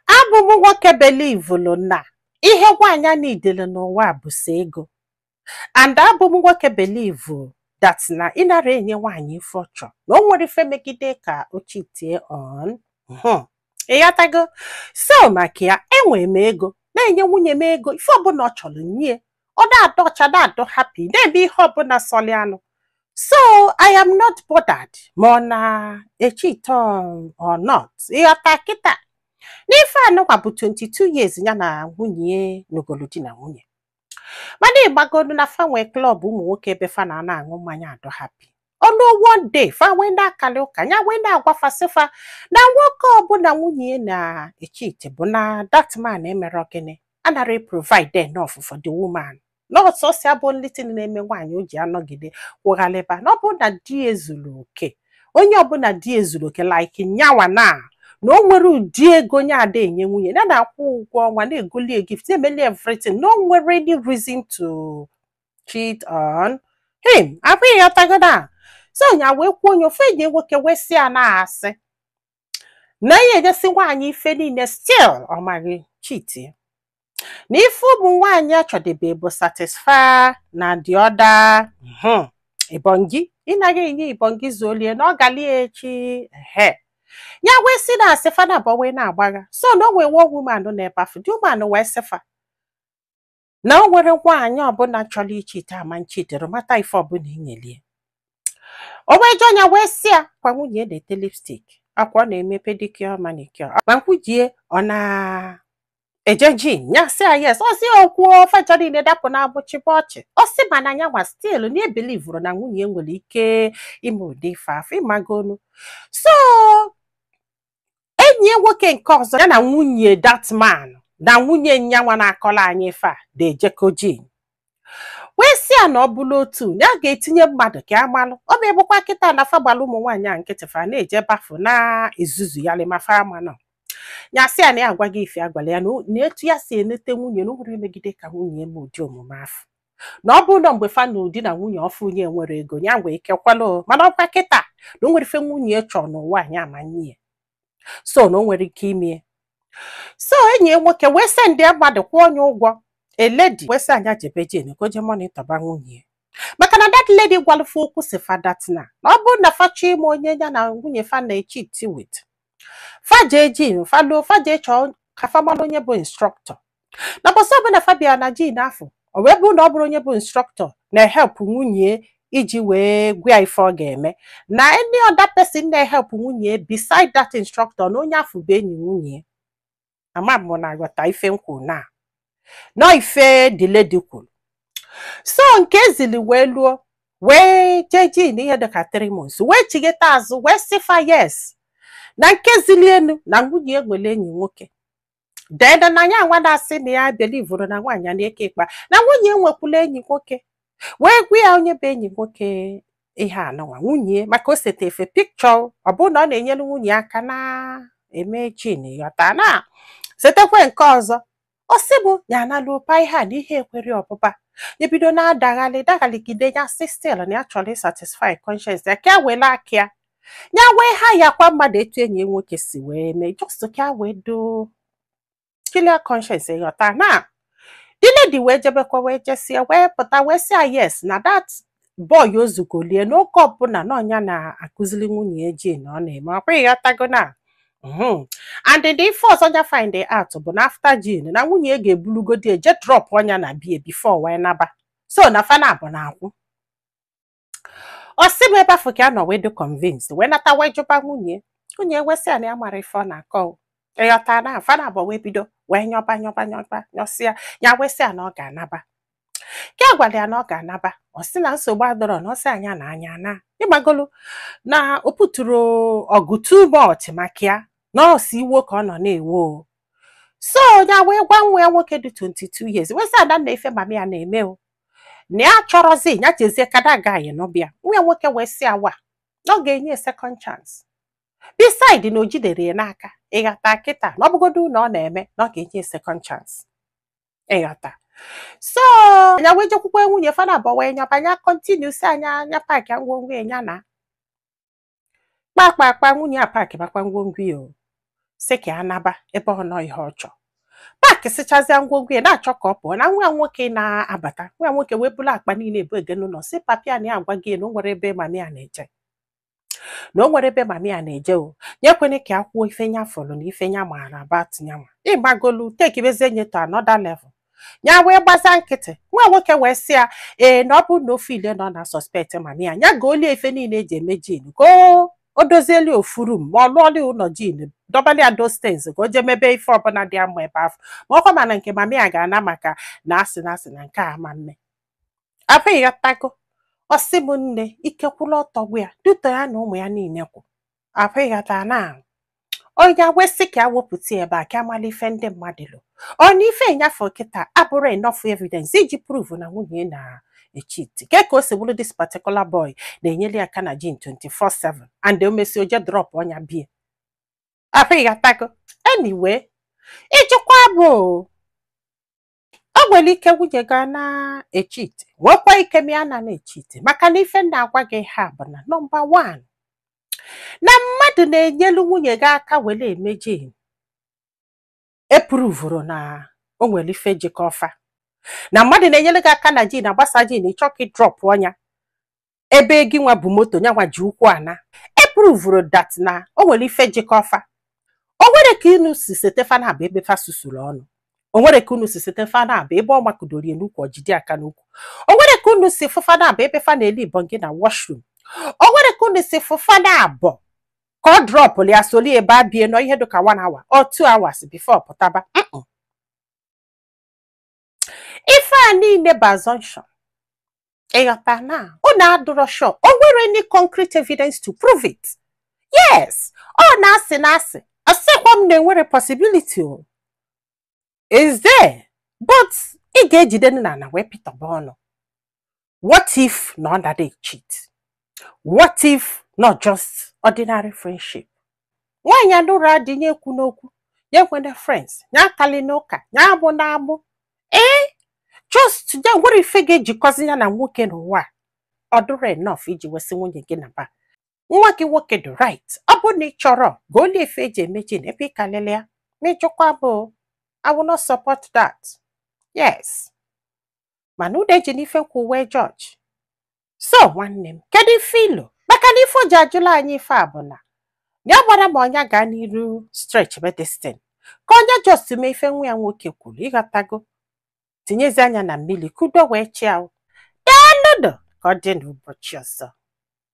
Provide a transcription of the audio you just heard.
Abụ m nwoke believelụ na ihe nwaanyị niidele n'ụwa bụ sọ ego, and abụ m nwoke believe that na ị nara enye nwaanyị ife ọ chọrọ, na o nwere ife megide ka o cheatie on. Ịghọtago? So maka ya, enwere m ego na-enye nwunye m ego, ife ọbụla ọ chọrọ nye, ọ na-adọ ọcha, na-adọ happy, na-eme ihe ọbụla sọlị anụ. So I am not bothered ma ọ na-echeat on or not. Ịghọta kịta n'ife anụkwa bụ 22 years ya na nwunye nugolo di na nwunye, mana ịgbagolu na fa nwee club ụmụ nwoke ebe fa na-ana aṅụ mmanya, adọ happy. Ọnụ one day, fa wee na-akali ụka, ya wee na-agwa fasịfa na nwoke ọbụla nwunye na-echeat bụ na that man emere gịnị, anara provide enough for the woman, n'ọsọsọ ya bụ only thing na-eme nwaanyị o ji anọgide kwụghalịba, na ọ bụrụ na di ezuru oke, onye ọbụla di ezuru oke like nyawa na o nwere ụdị ego nye ada enye nwunye ya, na-akwụ ụgwọ ọnwa, na-egolie gift, na-emeli everything, no nwere any reason to cheat on him. Abụghị ya tagoda. So nya wee kwuo, onye ofe enyi nwoke wee sị ya na-asị na ihe enyesi nwaanyị ife niile, still ọ maghị cheat ya, na ife ụmụ nwaanyị achọdebe bụ satisfy na the other. Ibongi ị naghị enye ibongi zuolie na ọ galie echi. Ehe, ya wee sị na asị fana abụọ wee na-agbagha. So na o nwee one woman nọ n'ebe afọ, the woman wee sịfa na o nwere nwaanyị ọbụla chọrọ icheat ama ncheatere mata ife ọbụla inyelie. O wee jụọ ya, wee sị ya kwa nwunye na-ete lipstick, akwa ọ na-eme pedicure, manicure, ma nkwujie ọ na-eje gym. Ya sị ya yes. Ọ sị okwu fecha niile dapụ na agbụchịba ọchị. Ọ sị mana ya nwa still na ebelieveru na nwunye nwere ike ime ụdị ife afọ ịmagonu. So enyi ya nwoke nke ọzọ, ya na nwunye that man na nwunye nyanwa na-akọrọ anyị ife a na-ejekọ gym, wee sị ya na ọ bụla otu ya ga-etinye mmadụ ka a malụ ọ bụ ebukwa kịta na fa gbara ụmụ nwaanyị a nkịtị, fa na-eje bafụ na-ezuzu ya ma fa ama nọ. Ya sị ya na ya agwa gị ife agwala ya na etu ya si enete nwunye, na o nwere emegide ka nwunye eme ụdị omume afọ, na ọ bụrụ na mgbe fa na ụdị na nwunye ọfụ nye nwere ego ya nwee ike kwalụ, mana ọkwa kịta na o nwere ife nwunye chọrọ n'ụwa anyị ama nye, so na o nwere ike ime. So enyi ya nwoke wee send ya mmadụ, kwụọ onye ụgwọ, a lady, wee sị anya jebe jen ka o jee monitorba nwunye ya, maka na that lady gwalụfe okwu si fa that na ọ bụrụ na fa chọọ ime onye ya na nwunye fa na-echeat with, fa jee gym, fa luo, fa jee chọọ ka fa mara onye bụ instructor, na bọsị ọbụla fa bịara na gym afọ, ọ wee bụrụ na ọ bụrụ onye bụ instructor na-ehelp nwunye iji wee gwa ya ife ọ ga-eme, na any other person na-ehelp nwunye beside that instructor, na onye afọ bụ enyi nwunye. Ama m na aghọta ife m kwuru na nọ ife the lady kwuru. So nke ezili wee luo, wee jee gym ihe dịka 3 months, wee chigheta azụ, wee sị fa yes, na nke zili elu na nwunye nwere enyi nwoke. Then na ya nwa na-asị na ya believeru na nwaanyị a na-eke ịkpa na nwunye nwekwula enyi nwoke, wee gwa ya onye bụ enyi nwoke ihe anụnwa nwunye, maka o sete efe pikchọ, ọ bụrụ na ọ na-enyere nwunye aka na-eme gym. Ghọta na setekwe nke ọzọ, ọ sị bụ ya analụpa ihe a na ihe ekwere ọpụpa, ya bido na-adaghalị daghaligide. Ya sị still na ya chọrọ ịsatisfy conscience ya, ka ya were aka ya, ya wee ha ya kwa mmadụ etu enyi ya nwoke si wee mee, just ka ya wee doo clear conscience. Ghọta na the lady wee jebekwa, wee jesie, wee pụta, wee sị ya yes, na that boy ozugolie n'oge ọbụla na ọnya na-akụziri nwunye ya gym na ọ na-eme ọkwa. Ịghọtago na and the ife ọzọ ya find out bụ na after gym, na nwunye ya ga-ebulugodi eje drop ọnya na bie before wee naba. So na fana bụ na akwụ ọ sị m ebe afọ ka ya nọ wee dị convinced, wee nata, wee jụba nwunye. Nwunye wee sị ya na ya mara ife ọ na-akọ o. Ịghọta na fana abụọ wee bido wee nyọba nyọba nyọba nyọsịa. Ya wee sị ya na ọ ga-anaba, ka a gwara ya na ọ ga-anaba. Ọ sị na nsogbu adọrọ, na ọ sị anya na anya na ịgbagolu na o puturu ọgụ too much maka ya, na ọ si iwo ka ọ nọ na-ewo o. So ya wee gwa nwa ya nwoke dị 22 years, wee sị ada na ife mama ya na-eme o, na ya chọrọzi ya jezie kada gaghị n'ọbịa. Nwa ya nwoke wee sị awa na ọ ga-enye second chance, beside na o jidere ya n'aka. Ịghọta kịta na ọ bụgodu na ọ na-eme, na ọ ga-enye second chance. Ịghọta? So ya wee jekwukwe nwunye fana abụọ wee nyaba anya, continue si anya anya pack ngwongwo ya na kpakpakpa. Nwunye a pack bakwa ngwongwo ya o. Sị ka ya naba ebe ọ nọ ihe ọ chọọ. Pack sịchazịa ngwongwo ya, na-achọ ka ọ pụọ, na nwa ya nwoke na-abata. Nwa ya nwoke wee bulu akpa niile ebu ege n'ụlọ, sị papa ya na ya agwa gị na o nwere ebe mummy ya na-eje, na o nwere ebe mummy ya na-eje. O nyekwene ka ya kwuo ife nya fọrọ na ife nya maara about nyanwa ịgbagolu tekibezie nye to another level. Ya wee gbaza nkịtị. Nwa nwoke wee sị ya ee, na ọ bụrụ na ofe ile nọ na suspect mummy ya, ya golie ife niile eji eme gin, ka o dozieli ofu room, ma ọ lụọli ụlọ gin, dọbali ya those things, ka o jee mebe ife ọbụla dị ya mma ebe afọ. Ma ọkwa mana nke mummy ya ga-ana maka na asị na asị na nke a ama mme afọ. Ịghọtago? Ọsị bụ nne ike kwụla ọtọ gwa ya duto ya na ụmụ ya niile kwụ afọ. Ịghọta na onye wesị ka a wepụta ebe a ka amala ife ndị mmadụ lụ ọ na ife nyafe kịta abụrụ enough evidence iji prove na nwunye na-echeat. Ke ka o si bụrụ this particular boy na-enyere aka na gin 24/7 and o mesi oje drop ọnya bie afọ. Ịghọtago? Anyway, ịjụkwa bụ o nwere ike nwunye ga na-echeat, nwekwa ike ma ya na na-echeat, maka na ife na-agwa gị ha bụ na number one, na mmadụ na-enyelu nwunye gị aka were eme gin, eprovuru na o nwere ife jikọ ọfa. Na mmadụ na-enyere gị aka na gin agbasa gin, ịchọ ka ị drop ọnya ebe gị nwa bụ moto nyanwa ji ụkwụ ana, eprovuru that na o nwere ife jikọ ọfa. O nwere ka inu si sete fa na abụ ebe fa susuru ọnụ, o nwere ka unu si sete fa na abụ ebe ọ makụdoro ya n'ukwu, ọjide aka n'ukwu, o nwere ka unu si fụfa na abụ ebe fa na-eli ibọn gị na washroom, o nwere ka unu si fụfa na abụ ka ọ dropụrụ ya soli ebe a bie nọ ihe dịka 1 hour or 2 hours before pụtaba. Ife a niile bụ assumption. Ịghọta na unu adụrọ sure? O nwere any concrete evidence to prove it? Yes, ọ na-asị na asị asịkwa m na enwere possibility o is there, but ị ga-ejide nna na wee pịtọba ọnụ. What if na ọ na cheat? What if not just ordinary friendship? Nwaanyị anụrụ adịnye ekwu n'okwu ya, nwere friends ya, akali n'ụka ya, agbụ na agbụ ee, just ya nwere ife ga-ejikọzi ya na nwoke n'ụwa a. Ọ dụrụ enough iji wesị nwunye gị na ba nwa gị nwoke dị right. Ọ bụrụ na ị chọrọ golie efe eji eme gin ebe ị kalịla ya ma ịjụkwa bụ, I will not support that. Yes, mana unu eji n'ife nkwu wee judge. So nwanne m, kedu ife ilo? Maka na ife o ji ajụla anyị ife a bụ na ya gbara ma ọnya gaa n'iru stretch medicine, ka onye just mee ife nwa ya nwoke kwuru. Ịghọtago? Tinyezi anya na mmiri kudo wee chịa. Daalụnụ, ka ọ dị n'ụbọchị ọzọ.